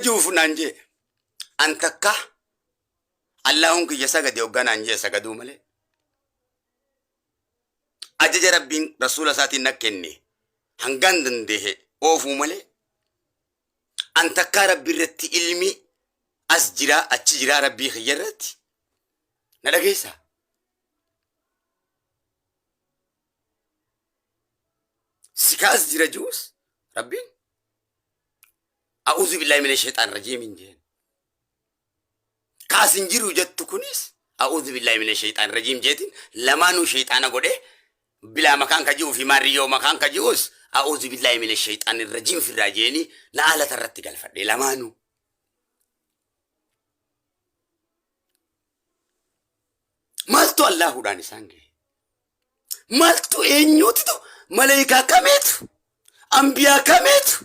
Juuf naan jee. An takka Allaahun kiyya sagade hoggaa naan jee sagaduu malee. Ajaja Rabbiin rasuula isaatiin na kenne hangaan dandeehe oofuu malee. An takkaa Rabbi irratti ilmi as jiraa achi jiraa Rabbii kiyya irratti na dhageessaa. Si kaas jira juus Rabbiin A'uuzu billaahi mina sheexaan rajiim hin jeen. Kaas hin jiru jettu kunis a'uuzu billaahi mina sheexaan rajiim jeetiin lamaanuu sheexaana godhee bilaa makaan ka ji'uu fi maarriyyoo makaan ka ji'us a'uuzu billaahi mina sheexaan rajiim firraa jeeni na alata irratti galfadhe lamaanuu. Maaltu Allaahuudhaan isaan gahe? Maaltu eenyuutitu maleekaa kamiitu ambiyaa kamiitu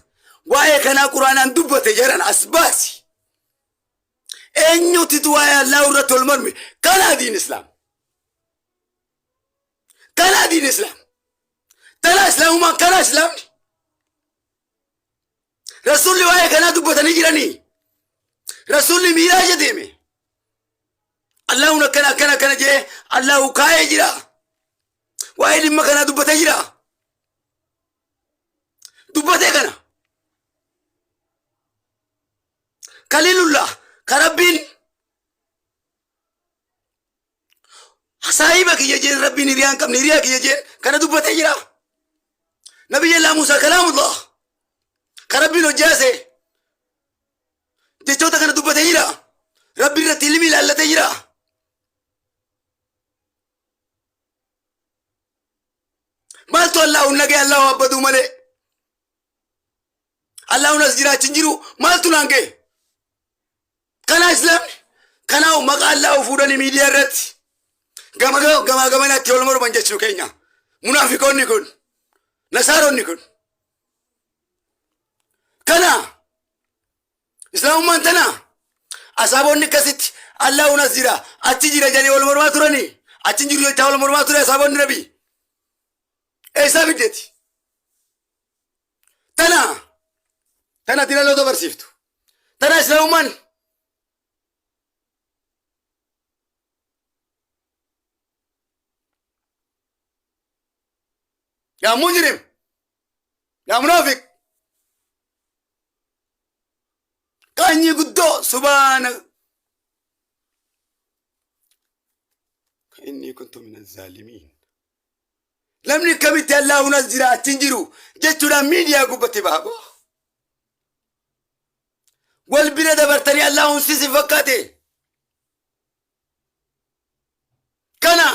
waa'ee kanaa quraanaan dubbate jaran as baasi. Eenyuutitu waa'ee Allaahu irratti ol morme? Kanaa diin islaam. Kanaa diin islaam. Tanaa islaamumaan kanaa islaamni. Rasuulli waa'ee kanaa dubbatanii jiranii. Rasuulli miiraaja deeme. Allahun akkana akkana akkana jee Allahu kaa'ee jira. Waa'ee dhimma kanaa dubbatee jira. Dubbatee kana. Kaliilullah ka Rabbiin saahiba kiyya jeen Rabbiin hiriyaa hin qabne hiriyaa kiyya jeen kana dubbatee jira. Nabiyyallaa Muusaa kalaamullah ka Rabbiin hojjaase jechoota kana dubbatee jira. Rabbi irratti ilmi ilaallatee jira. Maaltu Allahu nagee Allahu abbaduu malee. Allahun as jiraachi hin jiru maaltu naan ga'e. Kanaa islaamni kanaa maqaa Allahu fuudhanii miidiyaa irratti gama gamaa gamanaatti ol morman jechuu keenya. Munaafiqoonni kun nasaaronni kun. Kana islaamummaan tana asaabonni akkasitti Allahun as jira achi jira jedhanii wal mormaa turanii achi hin jiru jechaa wal mormaa ture asaabonni nabii eessaa fiddeeti tana tana tilaloota barsiiftu tana islaamummaan yaa mujrim Yaa munaafiq! Qaanyii guddoo subaana. Inni kuntu min zaalimiin. Namni akkamitti Allaahun as jira achi hin jiru jechuudhaan miidiyaa gubbatti baha boo. Wal bira dabartanii Allaahun si si fakkaate. Kana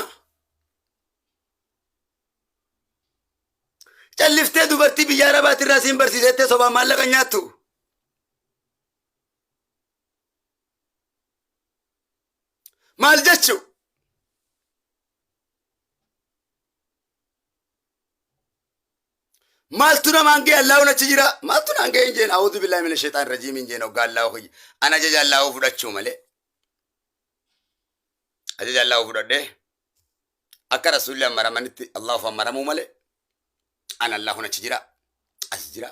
Calliftee dubartii biyya Arabaatirraa siin barsiisettee sobaan maallaqa nyaattu. Maal jechu? Maaltu namaan ga'e Allaahun achi jira? Maaltu naan ga'e hin jeen? A'uudhu billaahi mina sheexaan rajiim hin jeen hoggaa Allaahu kiyya. Ana ajaja Allaahu fudhachuu malee. Ajaja Allaahu fudhadhee Akka rasuulli ammaramanitti Allahu ammaramuu malee an Allahun achi jira as jira.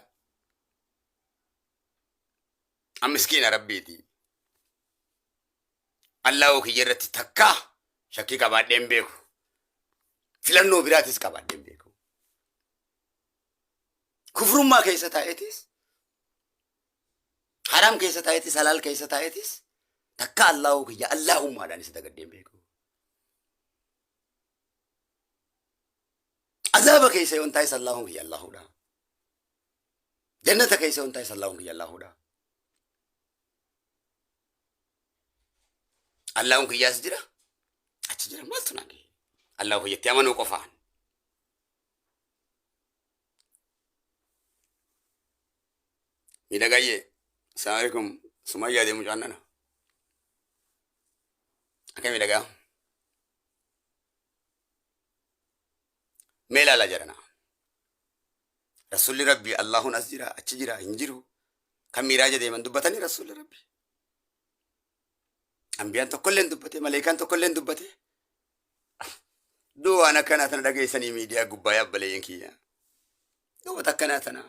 An miskiina rabbiiti. Allahu kiyya irratti takkaa shakkii qabaadhee hin beeku. Filannoo biraatis qabaadhee hin beeku. Kufrummaa keessa taa'eetis haram keessa taa'eetis halaal keessa taa'eetis takka Allahu kiyya Allahummaadhaan isa dagadhee hin beeku. Azaaba keessa yoon taa'es Allahun kiyya Allahudha. Jannata keessa yoon taa'es Allahun kiyya Allahudha. Allahun kiyyaas jira achi jira maaltu naan gahe Allahu kiyyatti amanuu qofaan. Miidhagayyee. Assalamu alaikum. Sumayyaa deemu mucaan nana. Akka miidhagaa. Mee ilaala jedhana. Rasuulli Rabbii Allahun as jira achi jira hin jiru. Kan miiraaja deeman dubbatanii Rasuulli Rabbii. Ambiyaan tokkollee hin dubbate maleekaan tokkollee hin dubbate. Du'a waan akkanaa tana dhageessanii miidiyaa gubbaa yaabbaleeyyan kiyya. Du'a akkanaa tana.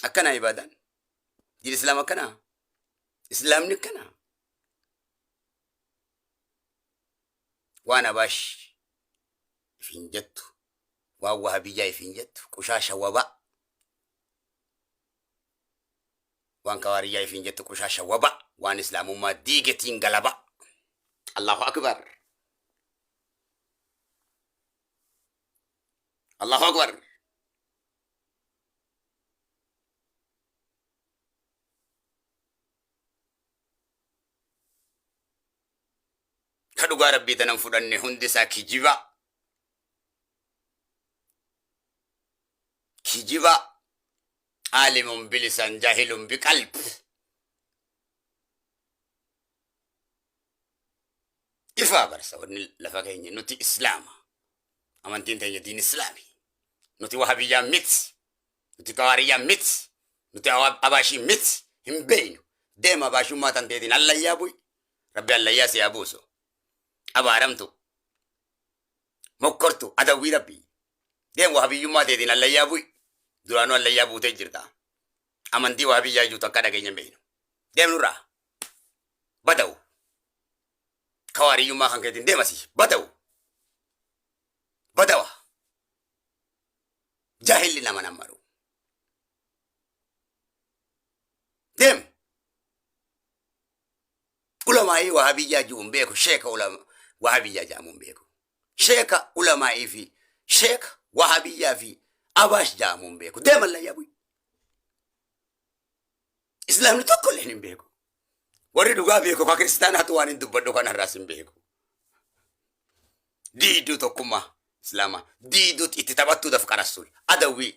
Akkanaa ibaadaan. Diin Islaam akkanaa? Islaamni akkanaa? Waan Abaash ifiin jettu, waan Wahabiyyaa ifiin jettu, qushaasha wabaa. Waan Kawaariyyaa ifiin jettu qushaasha wabaa. Waan Islaamummaa diigetiin galabaa. Allahu Akbar. Allahu Akbar. Ka dhugaa rabbii tanan fudhanne hundi isaa kijiba. Kijiba. Aalimun bilisan jahilun biqalb. Ifaa barsa wanni lafa keenya nuti islaama. Amantiin teenya diin islaami. Nuti wahabiyyaa miti. Nuti kawaariyyaa miti. Nuti abaashii miti. Hin beeynu. Deema abaashummaa tan teetiin allayyaa bu'i. Rabbi allayyaa si haa buusu. Abaaramtu. Mokkortu adawwii rabbii. Deem wahabiyyummaa teetiin allayyaa bu'i. Duraanuu allayyaa buutee jirta. Amantii wahabiyyaa iyyuu takka dhageenya hin beeynu. Deem nurraa. Badawu. Kawaariyyummaa kan keetiin deemasi. Badawu. Badawa. Jahilli nama nan maru. Deem. Ulamaa'ii wahabiyyaa ji'u hin beeku. Sheeka ulama wahabiyyaa jedhamu hin beeku. Sheeka ulamaa'ii fi sheeka wahabiyyaa fi abaash jedhamu hin beeku. Deem allayyaa bu'i. Islaamni tokko illee hin beeku. Warri dhugaa beeku ka kiristaanaatu waan hin dubbadhu kanarraas hin beeku. Diiduu tokkummaa Islaamaa diiduu itti taphattuu daf qarassuun adawwii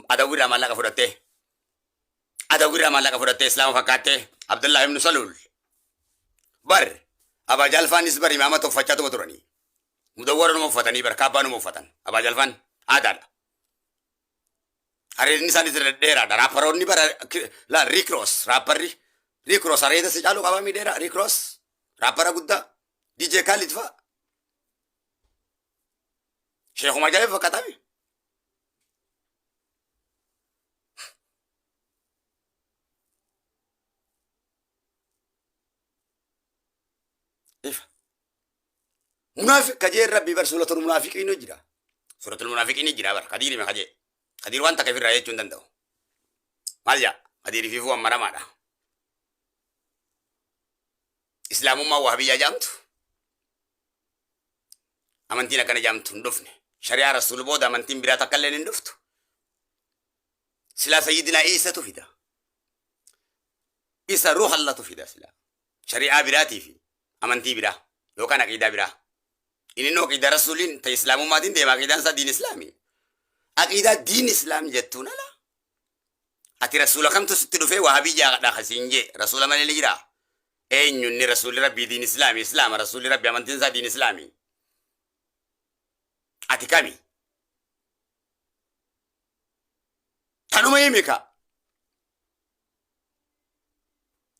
adawwiirraa maallaqa fudhattee adawwiirraa maallaqa fudhattee Islaama fakkaattee Abdullaa ibnu Saluul bar Abaa Jaalfaanis bar imaamata uffachaa turanii mudawwara numa uffatanii bar kaabbaa numa uffatan Abaa Jaalfaan aadaadha. Areedni isaanis irra dheeraadha. Raapparoonni bara laal Rick Ross raapparri Rick Ross areeda si caalu qabaa mi dheeraa Rick Ross raappara guddaa DJ Khalid fa'a. Sheekuma ajaa'iba fakkaataa mi? Ifa. Munaafiq kajee rabbii bar suuratul munaafiqiin jira. Suuratul munaafiqiin jira bar kadiiri ma kajee. Kadiir waan takka ifirraa jechuu hin danda'u. Maal jaa? Kadiir ifiifuu ammaramaadha. Islaamummaa wahabiyyaa jaamtu. Amantiin akkana jaamtu hin dhufne. Shari'aa rasuul booda amantiin biraa takka illee hin dhuftu. Silaa sayyidinaa Iisatu fida. Isa ruuha Allahtu fida silaa. Shari'aa biraatii fi amantii biraa yookaan aqiidaa biraa. Inni innoo aqiidaa rasuuliin ta islaamummaatiin deema aqiidaan isaa diin islaami. Aqiidaa diin islaam jettuun ala. Ati rasuula kamtu sitti dhufee wahabiyyaadha kasiin jee rasuula malee ni jiraa. Eenyu inni rasuulli rabbii diin islaami islaama rasuulli rabbi amantiin isaa diin islaami. Ati kami? Tanuma himi ka.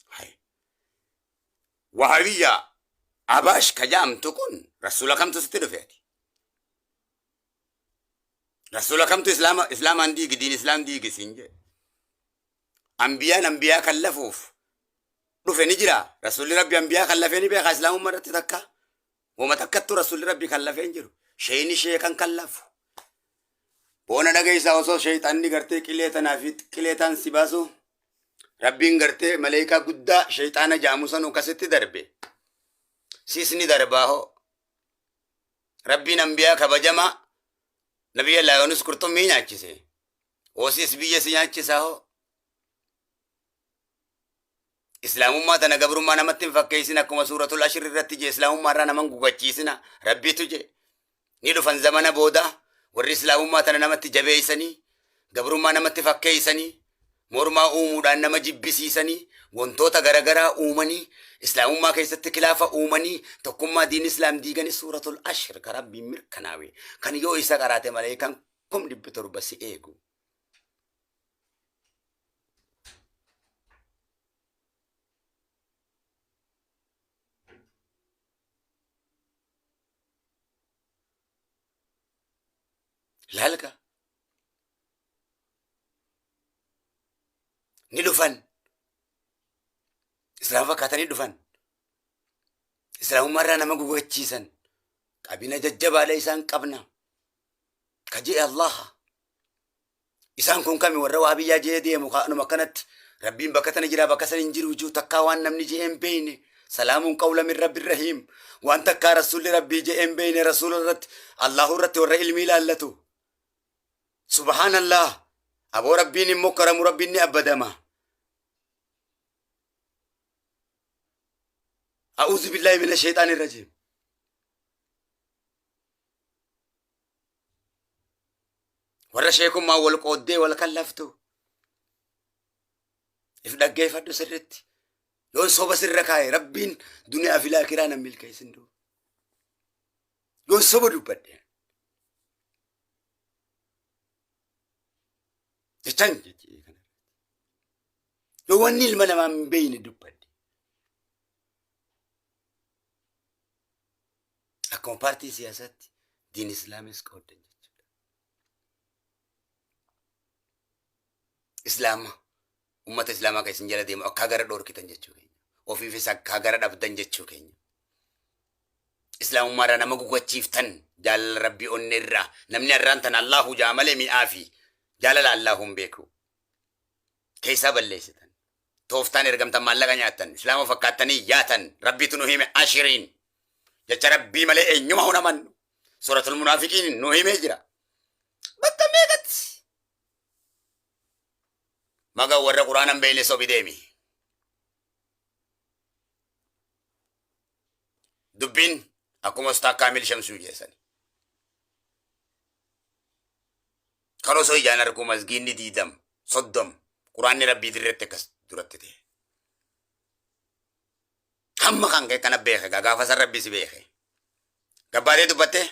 Hai. Wahabiyyaa Abaash ka jaamtu kun rasuula kamtu sitti dhufe ati? Rasuula kamtu islaama islaamaan diigi diin islaam diigi siin jedhe. Ambiyaan ambiyaa kan lafuuf dhufe ni jira. Rasuulli rabbi ambiyaa kan lafee ni beeka islaamummaa irratti takka. Wama takkattu rasuulli rabbi kan lafee hin jiru. Sheeyni sheekan kan lafu. Boona dhageessaa osoo sheeyxaanni gartee qilee tanaa fi qilee taan si baasu rabbiin gartee maleekaa guddaa sheeyxaana ja'amu sanuu kasitti darbe. Siis ni darbaa hoo. Rabbiin ambiyaa kabajamaa nabiyya Laayonis qurxummii nyaachise. Hoosiis biyya si nyaachisaa hoo. Islaamummaa tana gabrummaa namatti hin fakkeessin akkuma suuratul ashir irratti jee islaamummaa irraa nama hin gugachiisina rabbiitu jee ni dhufan zamana booda warri islaamummaa tana namatti jabeeysanii gabrummaa namatti fakkeeysanii mormaa uumuudhaan nama jibbisiisanii wantoota garagaraa uumanii islaamummaa keessatti kilaafa uumanii tokkummaa diin islaam diiganii suuratul ashir ka rabbiin mirkanaawe kan yoo isa qaraate malee kan 700,000 si eegu. Laalka. Ni dhufan. Islaama fakkaatanii dhufan. Islaamummaa irraa nama gugachiisan. Qabina jajjabaadha isaan qabna. Ka je'e Allaha. Isaan kun kami warra waa biyyaa je'ee deemu kaanuma akkanatti Rabbiin bakka tana jira bakka san hin jiru jiru takkaa waan namni je'ee hin beeyne. Salaamuun qawla min Rabbi Rahiim. Waan takkaa Rasuulli Rabbii je'ee hin beeyne Rasuula irratti Allahu irratti warra ilmii laallatu. Subhaanallah. Aboo Rabbiin hin mokkaramu, Rabbiin ni abbadama. A'uuzu billaahi mina sheexaani rajiim. Warra sheekummaa wal qooddee wal kallaftu. If dhaggeeffadhu sirritti. Yoon soba sirra kaa'e Rabbiin duniyaa fi laakiraa nan milkeessin duuba. Yoon soba dubbadhe. Jechaan jechee kana. Yoo wanni ilma namaa hin beekne dubbadhe. Akkuma paartii siyaasaatti diin islaamis qooddan jechuudha. Islaama ummata islaamaa kan isin jala deemu akkaa gara dhoorkitan jechuu keenya. Ofiifis akkaa gara dhabdan jechuu keenya. Islaamummaa irraa nama gugachiiftan jaalala rabbii onne irraa namni arraan tan Allahu jaa malee mi'aa fi jaalala Allahu hin beeku. Keessaa balleessitan. Tooftaan ergamtan maallaqa nyaattan islaama fakkaattanii yaatan rabbiitu nu hime ashiriin. Jecha rabbii malee eenyuma hun amannu. Suuratul munaafiqiin nu himee jira. Bakka meeqatti? Maga warra quraana hin beekne sobi deemi. Dubbiin akkuma Ustaa Kaamil Shamsuu jeessani. Kan osoo ijaan arguu masgiinni diidam, soddom, quraanni rabbii dirretti akkas duratti ta'e. Hamma kan kee kana beeke gaa gaafa san rabbii si beeke. Gabbaatee dubbattee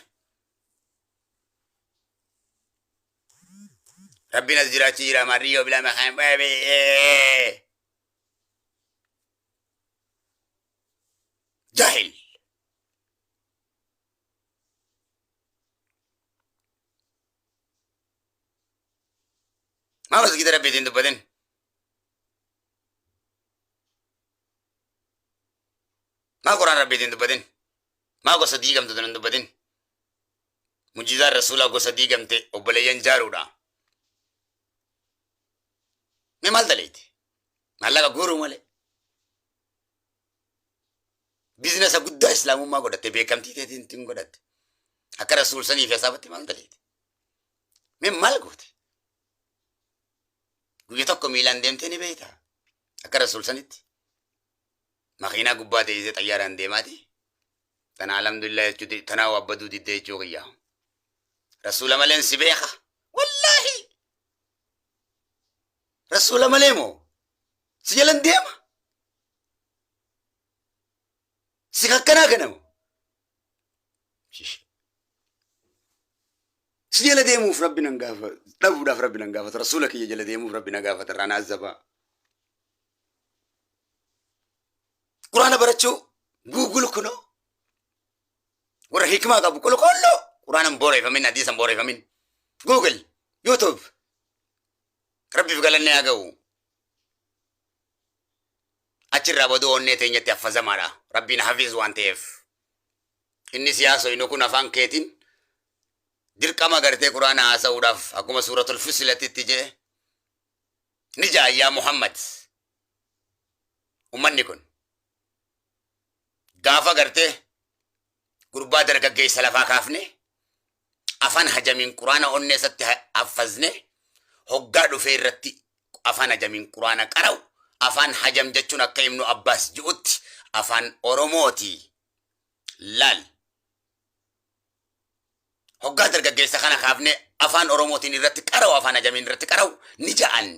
rabbiin as jiraachii jira maarriyyoo bilaa maqaan jaahil. Maa masgiida rabbiitiin dubbatin? Maa quraan rabbiitiin dubbatin? Maa gosa diigamtu tan hin dubbatin? Mujizaan rasuulaa gosa diigamte obboleeyyan jaaruudha. Mee maal daleeti? Maallaqa guuruu malee. Biizinasa guddaa islaamummaa godhatte beekamtii teetiin ittiin godhatte. Akka rasuul sanii fi asaabatti maal daleeti? Mee maal goote? Guyya tokko miilaan deemtee ni beektaa? Akka rasuul sanitti. Makiinaa gubbaa teessee xayyaaraan deemaati. Tana alhamdulillah jechuu tanaa waa baduu diddee jechuu kiyya. Rasuula maleen si beeka. Wallaahi. Rasuula malee moo? Si jalan deema. Si kakkanaa kana moo? Si jala deemuuf rabbi nan gaafa dhabuudhaaf rabbi nan gaafata rasuula kiyya jala deemuuf rabbi na gaafata irraa na azzabaa. Quraana barachuu Google kunoo warra hikmaa qabu qulqulluu quraana hin booreeffamin hadiisa hin booreeffamin Google YouTube rabbiif galanni haa ga'u. Achirraa baduu onnee teenyatti haffazamaadha. Rabbiin hafiz waan ta'eef. Inni si haasoynu kun afaan keetiin dirqama gartee quraana haasa'uudhaaf akkuma suuratul fusilatitti jedhe ni ja'a yaa Muhammad. Ummanni kun gaafa gartee gurbaa dargaggeessa lafaa kaafne afaan hajamiin quraana onnee isatti haffazne hoggaa dhufee irratti afaan hajamiin quraana qara'u afaan hajam jechuun akka ibnu Abbaas ji'utti afaan Oromooti. Laal. Hoggaa dargaggeessa kana kaafne afaan Oromootiin irratti qara'u afaan hajamiin irratti qara'u ni ja'an.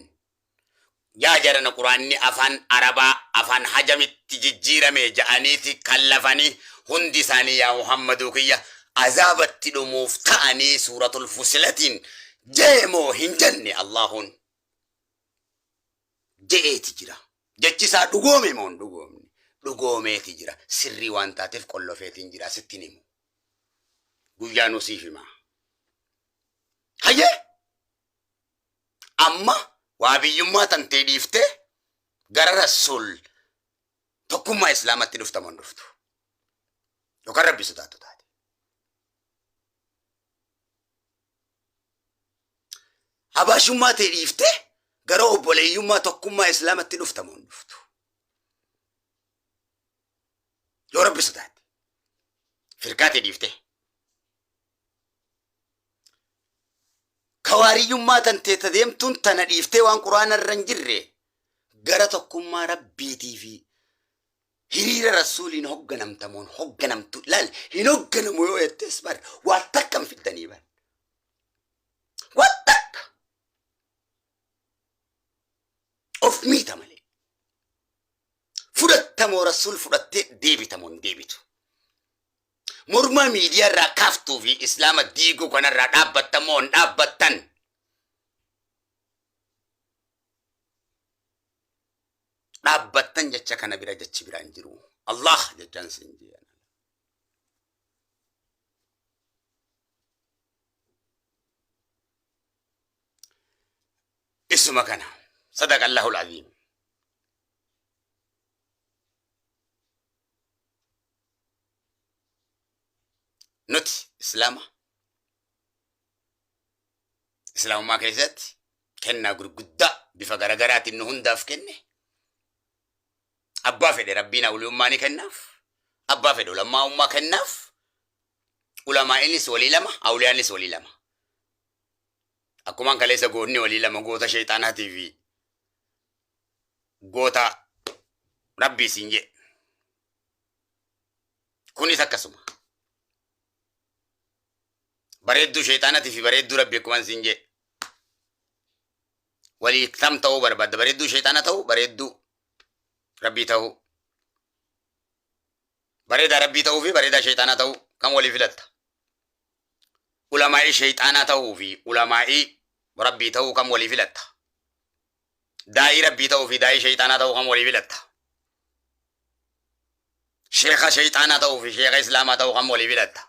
Yaa jarana quraanni afaan Arabaa afaan hajamitti jijjiirame ja'aniiti kallafanii hundi isaanii yaa Muhammaduu kiyya azaabatti dhumuuf ta'anii suuratul fusilatiin je'e moo hin jenne Allaahuun je'eeti jira. Jechi isaa dhugoome moo hin dhugoomne? Dhugoomeeti jira. Sirrii waan taateef qollofeetiin jira sittin himu. Guyyaa nu siif hima. Hayyee! Amma waa biyyummaa tantee dhiiftee gara Rasuul Tokkummaa Islaamatti dhufta moo hin dhuftu? Yookaan Rabbi sodaattu taate. Habaashummaa ta'e dhiiftee gara obboleeyyummaa tokkummaa Islaamatti dhufta moo hin dhuftu? Yoo Rabbi sodaatte. Firqaa ta'e dhiiftee. Kawaariyyummaa tantee ta deemtuun tana dhiiftee waan quraana irra hin jirre gara tokkummaa Rabbiitii fi hiriira Rasuuliin hogganamtamoon hogganamtu laal hin hogganamu yoo jettes bar waa takka hin fiddanii bar. Waa takka of miita malee. Fudhattamoo Rasuul fudhattee deebitamoo hin deebitu. Mormaa miidiyaa irraa kaaftuu fi Islaama diiguu kanarraa dhaabbattan moo hin dhaabbattan? Dhaabbattan jecha kana bira jechi biraan jiru. Allah jechaan siin jee. Isuma kana. Sadaqa Allahul Aziim. Nuti Islaama Islaamummaa keessatti kennaa gurguddaa bifa garagaraatiin nu hundaaf kenne. Abbaa fedhe Rabbiin awliyummaa ni kennaaf. Abbaa fedhe ulamaa'ummaa kennaaf. Ulamaa'inis walii lama, awliyaanis walii lama. Akkumaan kaleessa goonni walii lama goota sheexaanaatii fi goota Rabbii siin jedhe. Kunis akkasuma. Bareedduu sheexaanatii fi bareedduu Rabbii akkumaan siin jedhe. Walii tam ta'uu barbaadda. Bareedduu sheexaana ta'uu, bareedduu Rabbii ta'uu. Bareedaa Rabbii ta'uu fi bareedaa sheexaanaa ta'uu kam walii filatta? Ulamaa'ii sheexaanaa ta'uu fi ulamaa'ii Rabbii ta'uu kam walii filatta? Daa'ii Rabbii ta'uu fi daa'ii sheexaanaa ta'uu kam walii filatta? Sheekha sheexaanaa ta'uu fi sheekha Islaamaa ta'uu kam walii filatta?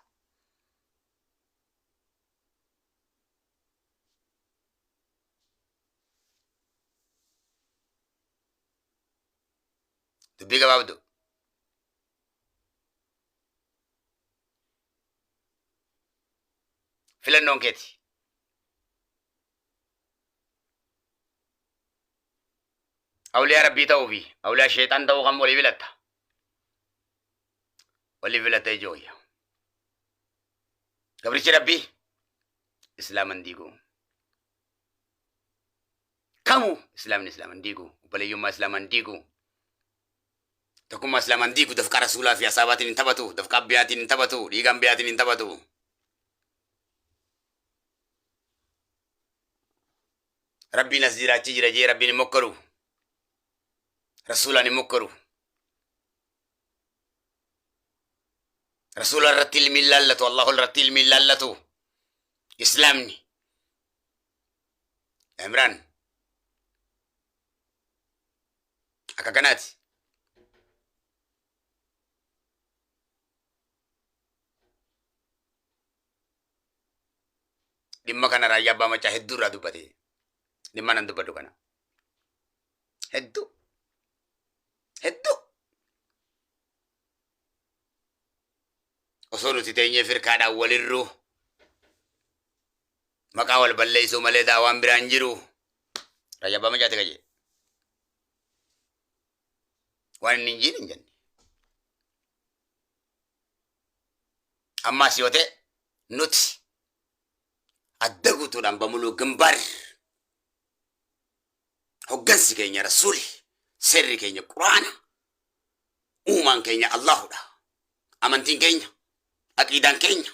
Dubbii gabaabduu. Filannoon keeti. Awliyaa Rabbii ta'uu fi awliyaa sheexaan ta'uu kam walii filatta? Walii filatta ijooyya. Gabrichi Rabbii Islaaman diiguu. Kamuu Islaamni Islaaman diiguu. Obboleeyyummaa Islaaman diiguu. Tokkummaa Islaaman diigu. Dafqa Rasuulaa fi asaabaatiin hin taphatu. Dafqa abbiyaatiin hin taphatu. Dhiiga ambiyaatiin hin taphatu. Rabbiin as jira achi jira jee Rabbiin hin mokkoru. Rasuulaan hin mokkoru. Rasuula irratti ilmi hin laallatu. Allahu irratti ilmi hin laallatu. Islaamni. Imraan. Akka kanaati. Dhimma kana raayyaa abbaa macaa hedduu irraa dubbate. Dhimma nan dubbadhu kana. Hedduu. Hedduu. Osoo nuti teenyee firkaadhaan walirruu maqaa wal balleessuu malee daawaan biraan jiru. Raayyaa abbaa macaati kajee. Waan inni hin jiin hin jenne. Ammaas yoo ta'e nuti adda guutuudhaan bamuluu gimbaar hoggansi keenya rasuuli seerri keenya quraana uumaan keenya Allahudha amantiin keenya aqiidaan keenya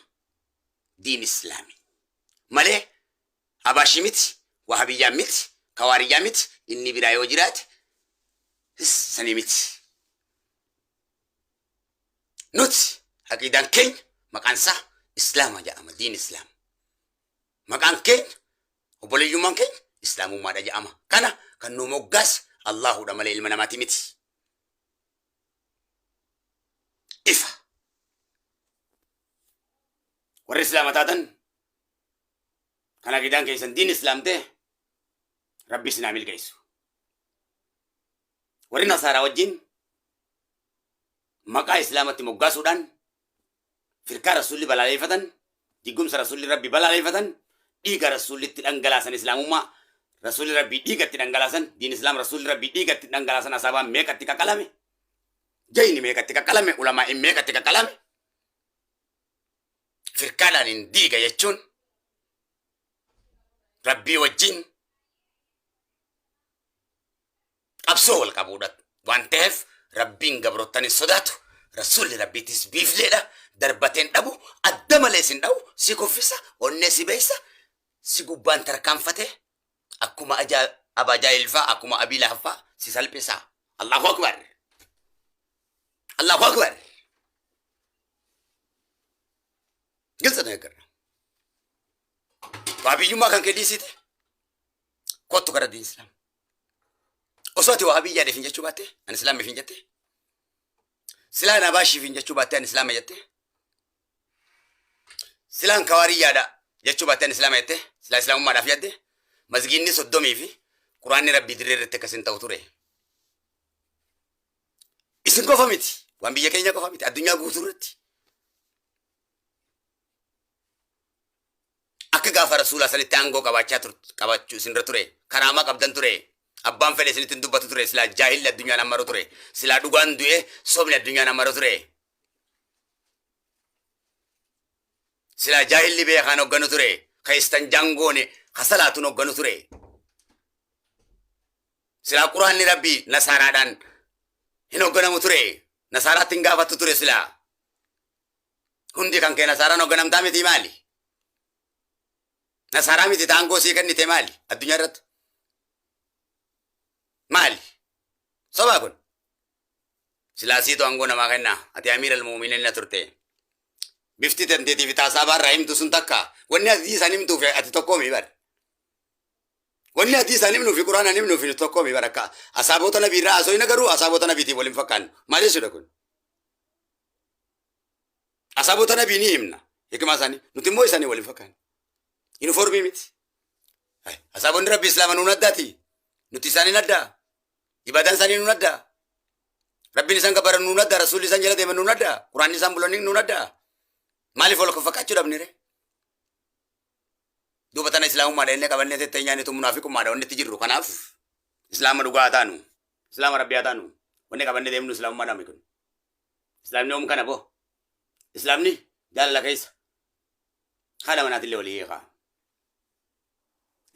diin islaami malee abaashii miti wahabiyyaa miti kawaariyyaa miti inni biraa yoo jiraate sanii miti. Nuti aqiidaan keenya maqaan isaa Islaama jedhama diin Islaam. Maqaan keenya obboleeyyummaan keenya Islaamummaadha jedhama. Kana kan nu moggaase Allaahudha malee ilma namaati miti. Ifa. Warri Islaama taatan kan aqiidaan keessan diin Islaam ta'e Rabbi isin haa milkeessu. Warri Nasaaraa wajjin Maqaa Islaamatti moggaasuudhaan firkaa Rasuulli balaaleeffatan, diggumsa Rasuulli Rabbi balaaleeffatan, dhiiga Rasuullitti dhangalaasan, Islaamummaa Rasuulli Rabbii dhiigatti dhangalaasan, diin Islaam Rasuulli Rabbii dhiigatti dhangalaasan, asaabaan meeqatti qaqqalame, jayni meeqatti qaqqalame, ulamaa'in meeqatti qaqqalame, firkaadhaan hin diiga jechuun Rabbii wajjin qabsoo wal qabuudha waan ta'eef, Rabbiin gabrottan hin sodaatu, Rasuulli Rabbiitis biifleedha, darbateen dhabu, adda malee sin dhabu, si kuffisa, onnee si beeysa, si gubbaan tarkaanfate akkuma Abaa Jaahil faa, akkuma Abii Lahab faa si salphisa. Allahu Akbar! Allahu Akbar! ግልጽ ነገር ነው። Waabiyyummaa kan kee dhiisite kottu gara diin Islaam. Osoo ati wahabiyyaadhaaf hin jechuu baatte ani Islaamiif hin jette. Silaan Abaashiif hin jechuu baatte ani Islaama jette. Silaan Kawaariyyaadha jechuu baatte ani Islaama jette. Silaa Islaamummaadhaaf yaadde. Masgiinni 30 fi Quraanni Rabbii dirree irratti akkas hin ta'u ture. Isin qofa miti. Waan biyya keenya qofa miti. Addunyaa guutuu irratti. Akka gaafa Rasuulaa sanitti aangoo qabaachaa qabaachuu isinirra ture. Karaamaa qabdan ture. Abbaan fedhe isinitti hin dubbatu ture. Silaa jaahilli addunyaan ammaru ture. Silaa dhugaan du'e sobni addunyaan ammaru ture. Silaa jaahilli beekaan hogganu ture. Ka istanjaan goone ka salaatuun hogganu ture. Silaa Quraanni Rabbii nasaaraadhaan hin hogganamu ture. Nasaaraatti hin gaafattu ture silaa. Hundi kan kee nasaaraan hogganamtaa miti maali? Nasaaraa miti taangoo sii kennite maali? Addunyaa irratti. Maali? Sobaa kun. Silaa siitu aangoo namaa kenna. Ati Amiir al-Mu'miniin na turte. Bifti tanteetii fi taasaabaa irraa himtu sun takka. Wanni ati isaan himtuuf ati tokkoo mi bar. Wanni ati isaan himnuu fi Quraanaan himnuu fi tokkoo mi bar akka asaabota nabii irraa haasofna, garuu asaabota nabiitiin waliin fakkaannu. Maal jechuudha kun? Asaabota nabii ni himna. Hikimaa isaanii. Nuti immoo isaanii waliin fakkaannu. Yuunifoormii miti. Asaabonni Rabbi Islaama nuun addaati. Nuti isaaniin addaa. Ibadaan isaanii nuun addaa. Rabbiin isaan gabbaran nuun addaa. Rasuulli isaan jala deeman nuun addaa. Quraanni isaan bulanii nuun addaa. Maaliif wal fakkaachuu dhabne ree? Duuba tana Islaamummaadha inni qabannee tettee nyaannitu munaafiqummaadha wanni itti jirru. Kanaaf Islaama dhugaa haa taanu. Islaama Rabbii haa taanu. Wanni qabannee deemnu Islaamummaadha kun. Islaamni oom kana boo. Islaamni jaalala keessa. Haadha manaatillee walii hiikaa.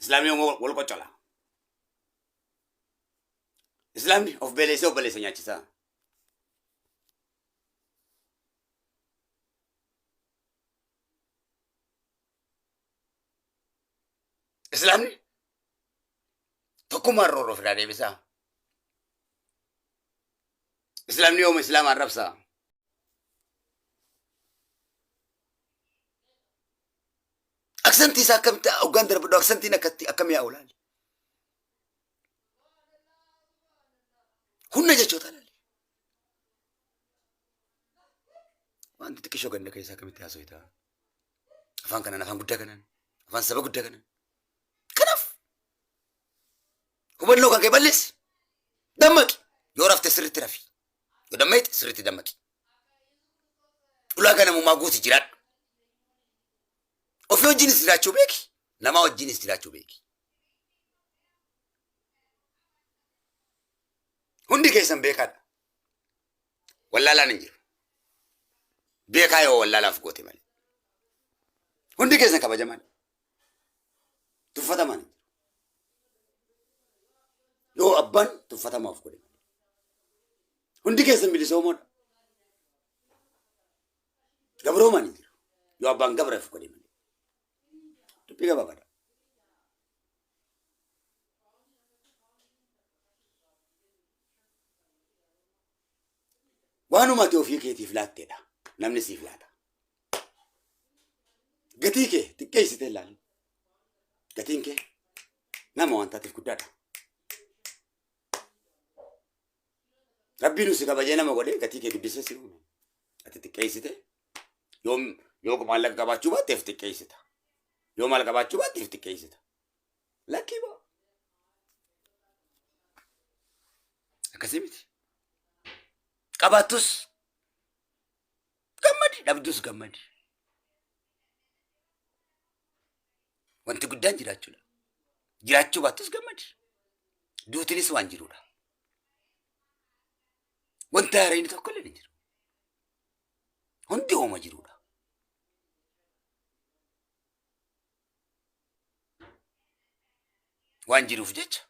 Islaamni oom wal qoccola. Islaamni of beeleessee obboleessa nyaachisaa. Islaamni tokkummaan roorroo fidaa deebisaa. Islaamni yooma Islaama arrabsaa. Aksantii isaa akkamitti hoggaan darbadhu, aksantiin akkatti akkam yaa'u laali. Humna jechoota laali. Wanti xiqqishoo ganda keessaa akkamitti haasofita? Afaan kanaan, afaan guddaa kanaan, afaan saba guddaa kanaan. Kanaaf hubannoo kan kee balleessi. Dammaqi. Yoo rafte sirriitti rafi. Yoo dammaqxe sirriitti dammaqi. Ulaagaa namummaa guuti jiraadhu. Ofii wajjinis jiraachuu beeki. Namaa wajjinis jiraachuu beeki. Hundi keessan beekaadha. Wallaalaan hin jiru. Beekaa yoo wallaalaaf goote malee. Hundi keessan kabajamaadha. Tuffatamaan hin jiru. Yoo abbaan tuffatamaaf godhe malee. Hundi keessan bilisoomoodha. Gabroomaan hin jiru. Yoo abbaan gabraaf godhe malee. Dubbii gabaabaadha. Waanuma ati ofii keetiif laatteedha. Namni siif laata. Gatii kee xiqqeessitee ilaalin. Gatiin kee nama waan taateef guddaadha. Rabbiin si kabajee nama godhee gatii kee guddisee si uume. Ati xiqqeessite yoo yoo maallaqa qabaachuu baatteef xiqqeessita. Yoo maal qabaachuu baatteef xiqqeessita. Lakkii baa. Akkasii miti. Qabaattus gammadi, dhabdus gammadi. Wanti guddaan jiraachuudha. Jiraachuu baattus gammadi. Duutinis waan jiruudha. Wanti haarayni tokko illee hin jiru. Hundi hooma jiruudha. Waan jiruuf jecha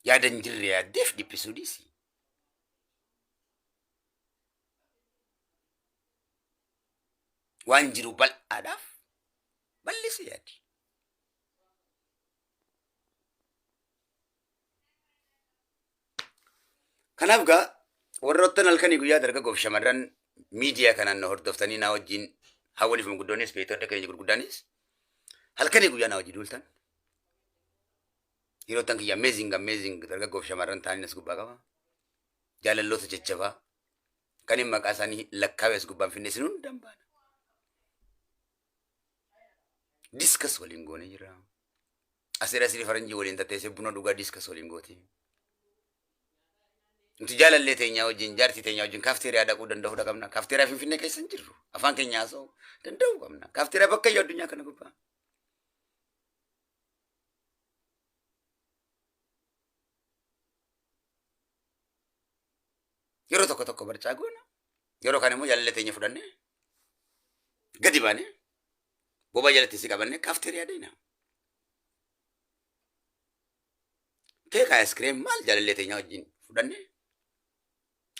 yaada hin jirre yaaddeef dhiphisuu dhiisi. Waan jiru bal'aadhaaf bal'isi yaadi. Kanaaf gaa warroottan halkanii guyyaa dargaggoof shamarran miidiyaa kanaan na hordoftanii na wajjin hawwaniif manguddoonis beektonni keenya gurguddaanis halkanii guyyaa na wajjin duultan. Hiriyoottan kiyya amazing amazing dargaggoof shamarran ta'anii as gubbaa qaba. Jaalalloota jajjabaa kan hin maqaa isaanii lakkaawee as gubbaan finne isin hundaan baana. Discuss waliin goonee jira. Asirra asirri faranjii waliin tatteessee buna dhugaa discuss waliin gooti. Nuti jaalallee teenyaa wajjin jaartii teenyaa wajjin kaafteeriyaa dhaquu danda'uu qabna. Kaafteeriyaa Finfinnee keessa hin jirru. Afaan keenya haasa'uu danda'uu qabna. Kaafteeriyaa bakka iyyuu addunyaa kana gubbaa. Yeroo tokko tokko barcaa goona. Yeroo kaan immoo jaalallee teenya fudhannee gadi baanee bobaa jalatti si qabannee kaafteeriyaa deena. Keeka ayiskiriim maal jaalallee teenya wajjin fudhannee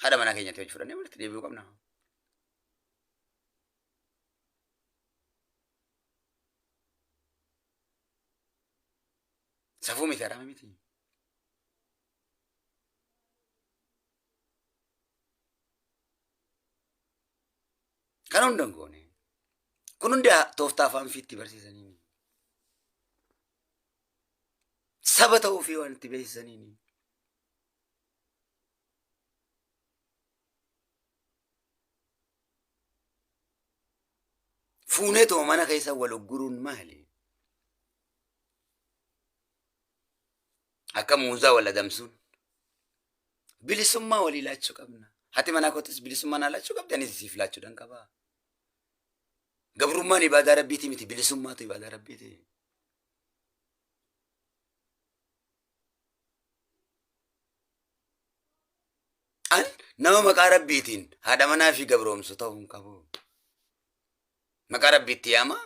haadha manaa keenyatti wajjin fudhannee walitti deebi'uu qabna. Safuu miti haraama miti. Kan hunda hin goone. Kun hundi tooftaa afaan fiitti barsiisaniini. Saba ta'uu fi waan itti beeksisaniini. Fuunee tuma mana keessa wal ugguruun maali? Akka muuzaa wal adamsuun. Bilisummaa walii laachuu qabna. Hati manaa kootis bilisummaa naa laachuu qabdi, anis isiif laachuudhaan qaba. Gabrummaan ibaadaa rabbiiti miti, bilisummaatu ibaadaa rabbiiti. An nama maqaa rabbiitiin haadha manaa fi gabroomsu ta'uu hin qabu. Maqaa rabbiitti yaama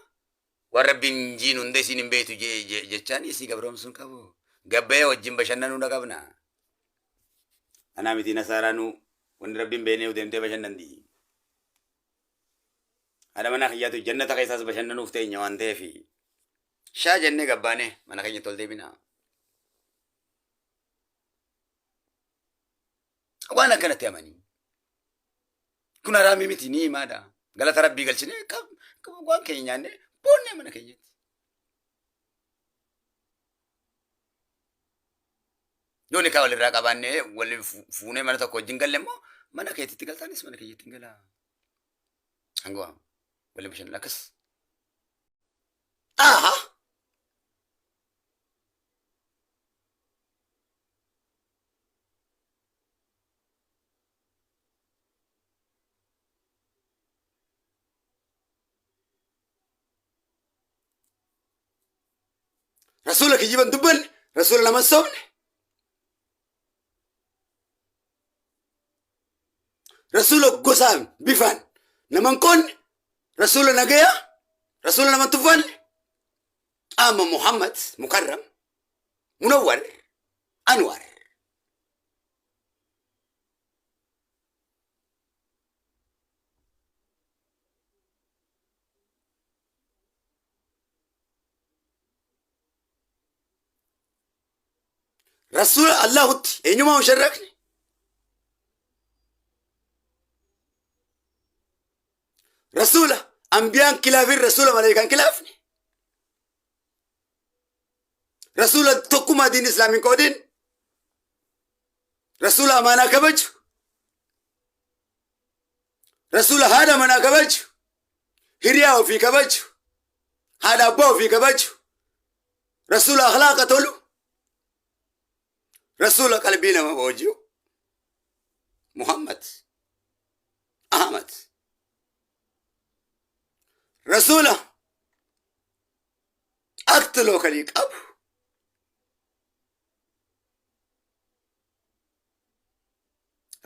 waan rabbiin hin jiin hunda isiin hin beektu jechaan isii gabroomsuu hin qabu. Gabbayee wajjin bashannanuu dha qabna. Anaa miti nasaaraanuu wanni rabbiin beeknee deemtee bashannanti. Haadha manaa kiyyaatu jannata keessaas bashannanuuf teenya waan ta'eef shaa jennee gabbaanee mana keenyatti ol deebina. Waan akkanatti amanii. Kun haraamii miti ni himaadha. Galata rabbii galchinee waan keenya nyaannee boonnee mana keenyatti. Yoo nikaa walirraa qabaannee waliin fuunee mana tokko wajjin galle immoo mana keetitti galtaanis mana kiyyatti hin galaa. Hanga waliin bashannana akkas. Aha! Rasuula kijiban dubbanne, rasuula nama hin sobne. Rasuula gosaan bifaan nama hin qoonne, rasuula nagaya, rasuula nama hin tuffanne. Amma Muhammad Mukarram Munawwar Anwar. Rasuula Allahutti eenyumaa hin sharrakne. Rasuula ambiyaan kilaafin rasuula maleekaan kilaafne. Rasuula tokkummaa diin islaamiin qoodin. Rasuula amaanaa kabaju. Rasuula haadha manaa kabaju. Hiriyaa ofii kabaju. Haadha abbaa ofii kabaju. Rasuula akhlaaqa tolu. Rasuula qalbii nama booji'u. Muhammad. Ahmad. Rasuula act locally qabu.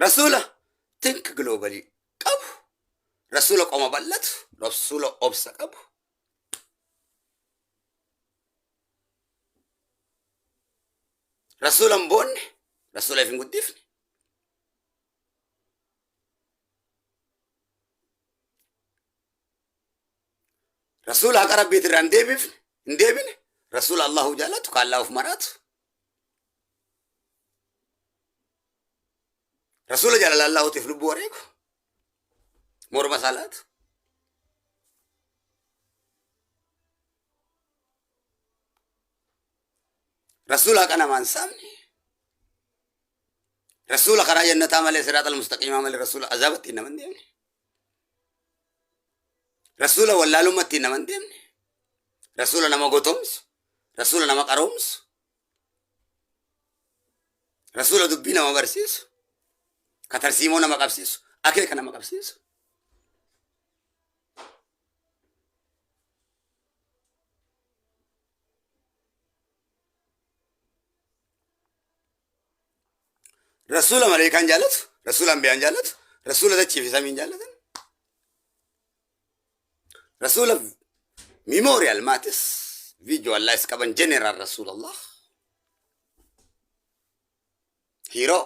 Rasuula think globally qabu. Rasuula qoma bal'atu. Rasuula obsa qabu. Rasuula hin boonne. Rasuula if hin guddifne. Rasuula haqa Rabbiitirraa hin deebifne, hin deebine. Rasuula Allahu jaalatu, ka Allahuuf maraatu. Rasuula jaalala Allahutiif lubbuu wareegu. Morma isaa laatu. Rasuula haqa namaa hin saamne. Rasuula karaa jannataa malee siraaxal mustaqiimaa malee rasuula azaabatti nama hin deemne. Rasuula wallaalummaatti nama hin deemne. Rasuula nama gotoomsu. Rasuula nama qaroomsu. Rasuula dubbii nama barsiisu. Ka tarsiimoo nama qabsiisu. Akeeka nama qabsiisu. Rasuula maleekaan jaallatu, rasuula ambiyaan jaallatu, rasuula dachii fi samiin jaallatan. Rasuula memorial maatis visualize qaban general Rasuulallah. Hero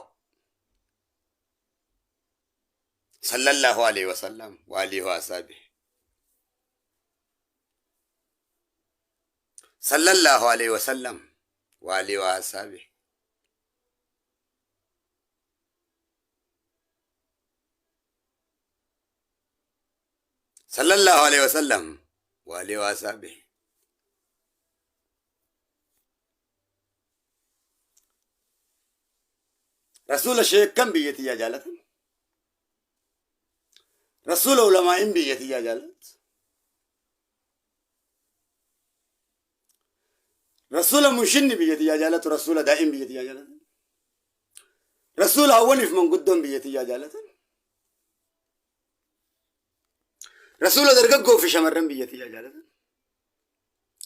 sallallahu alaihi wasallam wa alihi wa ashabihi. Sallallahu alaihi wasallam wa alihi wa ashabihi. Sallallahu alaihi wasallam wa alihi wa ashabihi. Rasuula sheekkan biyya tiyyaa jaalatan. Rasuula ulamaa'in biyya tiyyaa jaalatu. Rasuula munshinni biyya tiyyaa jaalatu. Rasuula daa'im biyya tiyyaa jaalatan. Rasuula hawwaniif manguddoon biyya tiyyaa jaalatan. Rasuula dargaggoo fi shamarran biyya tiyyaa jaalatan.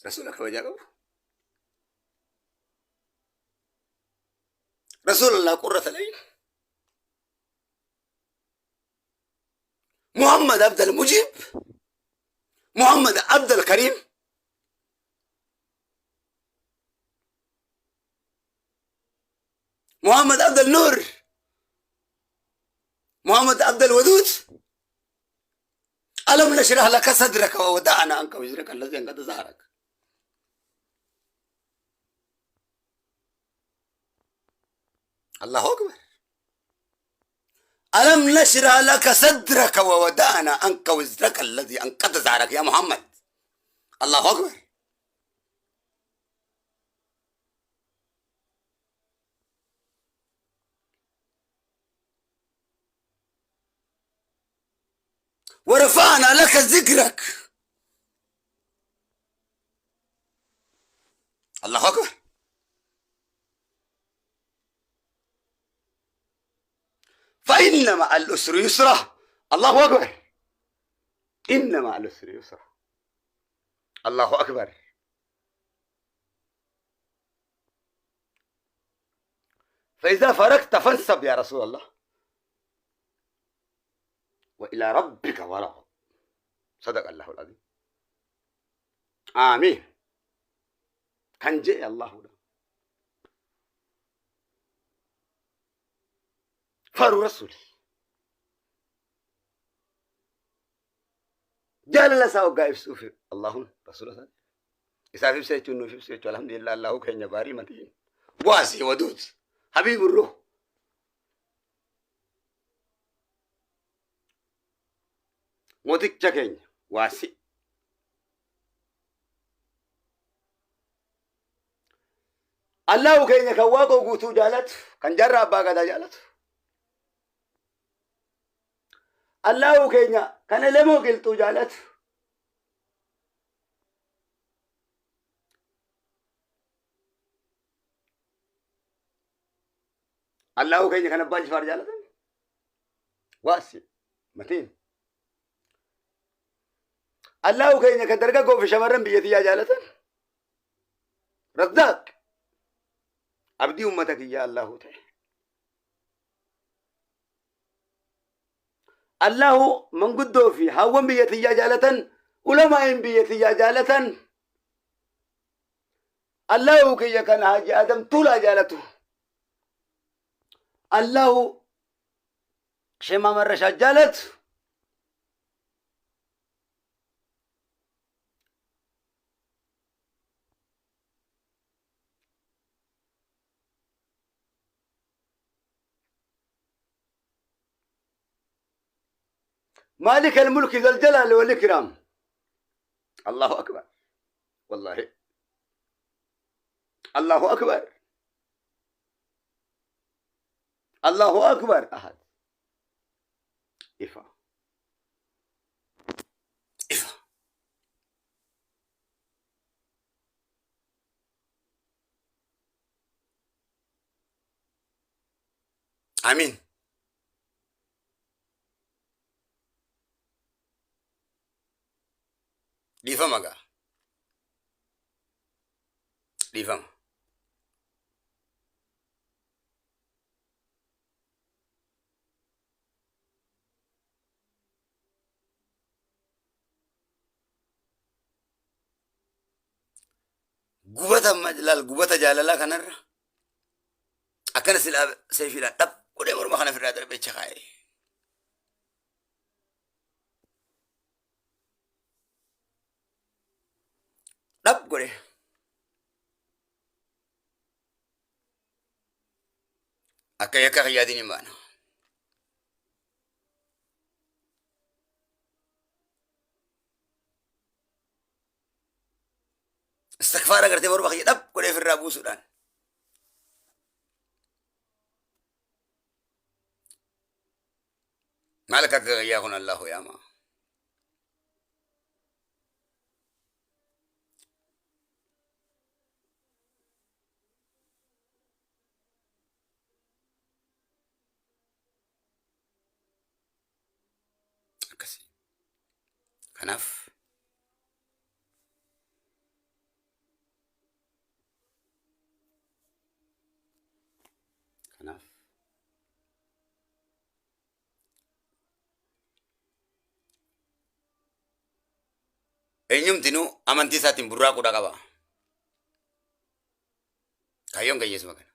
Rasuula kabajaa qabu. Rasuula laa qurrata layin. Muhammad Abdal Mujib. Muhammad Abdal Karim. Muhammad Abdal Nur. Muhammad Abdal Wadud. ألم نشرح لك صدرك ووضعنا عنك وزرك الذي أنقض ظهرك. الله أكبر. ألم نشرح لك صدرك ووضعنا عنك وزرك الذي أنقض ظهرك يا محمد. الله أكبر. ورفعنا لك ذكرك. الله أكبر. فإن مع العسر يسرا. الله أكبر. إن مع العسر يسرا. الله أكبر. فإذا فرغت فانصب يا رسول الله وإلى ربك فارغب. صدق الله العظيم. آمين. كان جاء الله ده. فارو رسولي jaalala isaa hoggaa ibsuuf Allahun rasuula isaa isaaf ibsa jechuun nuuf ibsu jechuun alhamdulillah Allahu keenya baarii matiin waasii waduut habiibu ruh mooticha keenya waasii Allahu keenya kan waaqoo guutuu jaalatu kan jaarraa abbaa gadaa jaalatu Allahu keenya kan elemoo qilxuu jaalatu. Allahu keenya kan abbaa jifaar jaalatan. Waasi matiin. Allahu keenya kan dargaggoo fi shamarran biyya tiyyaa jaalatan. Razzaaq. Abdii ummata kiyyaa Allahu ta'e. Allahu manguddoo fi haawwan biyya tiyyaa jaalatan, ulamaa'iin biyya tiyyaa jaalatan. Allahu kiyya kan Haaji Adam Tuulaa jaalatu. Allahu Shemaa Marrashaa jaalatu. مالك الملك ذا الجلال والإكرام. الله أكبر، والله الله أكبر، الله أكبر. أحد إفا إفا. آمين. Dhiifama gaa. Dhiifama. Gubata laal, gubata jaalalaa kanarra akkana silaa seefiidhaan dhab godhee morma kana ofirraa darbee kaa'e. Dhab godhe. Akka yakka kiyyaatiin hin baana. Istikfaara gartee morma kiyya dhab godhee ofirraa buusuudhaan. Maal akka kiyyaa kun Allahu yaama. Akkasii. Kanaaf eenyumtinuu amantii isaatiin burraaquudha qaba. Kaayyoon gayyeessuma kana.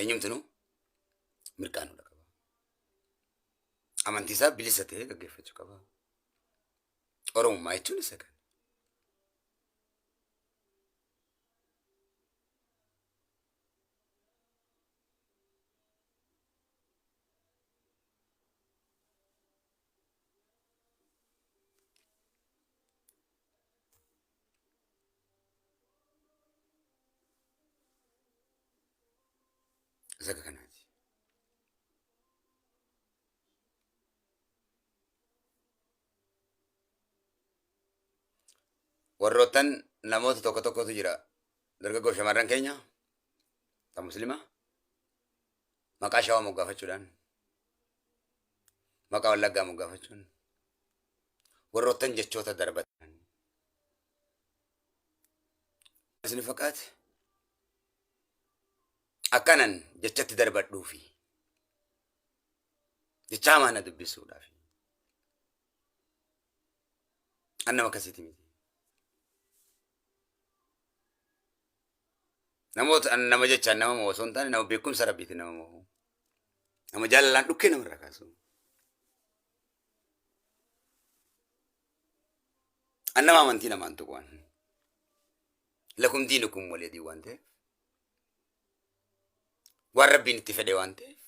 Eenyumtinuu mirqaanuudha qaba. Amantii isaa bilisa ta'ee gaggeeffachuu qaba. Oromummaa jechuun isa kana. Isa akka kanaati. Warroottan namoota tokko tokkotu jira. Dargaggoo shamarran keenya kan muslimaa maqaa Shawaa moggaafachuudhaan, maqaa Wallaggaa moggaafachuun, warroottan jechoota darbatan. Isin fakkaate akkanan jechatti darbadhuufi jecha hamaa na dubbisuudhaaf. An nama akkasiiti miti. Namoota an nama jechaan nama mo'u osoo hin taane, nama beekumsa rabbiitiin nama mo'u. Nama jaalalaan dhukkee namarraa kaasu. An nama amantii namaan tuqu an. Lakum diinukum walii diin waan ta'eef. Waan rabbiin itti fedhe waan ta'eef.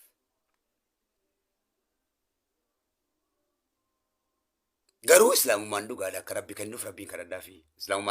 Garuu islaamummaan dhugaadha akka rabbi kennuuf rabbiin kadhadhaa fi islaamummaa.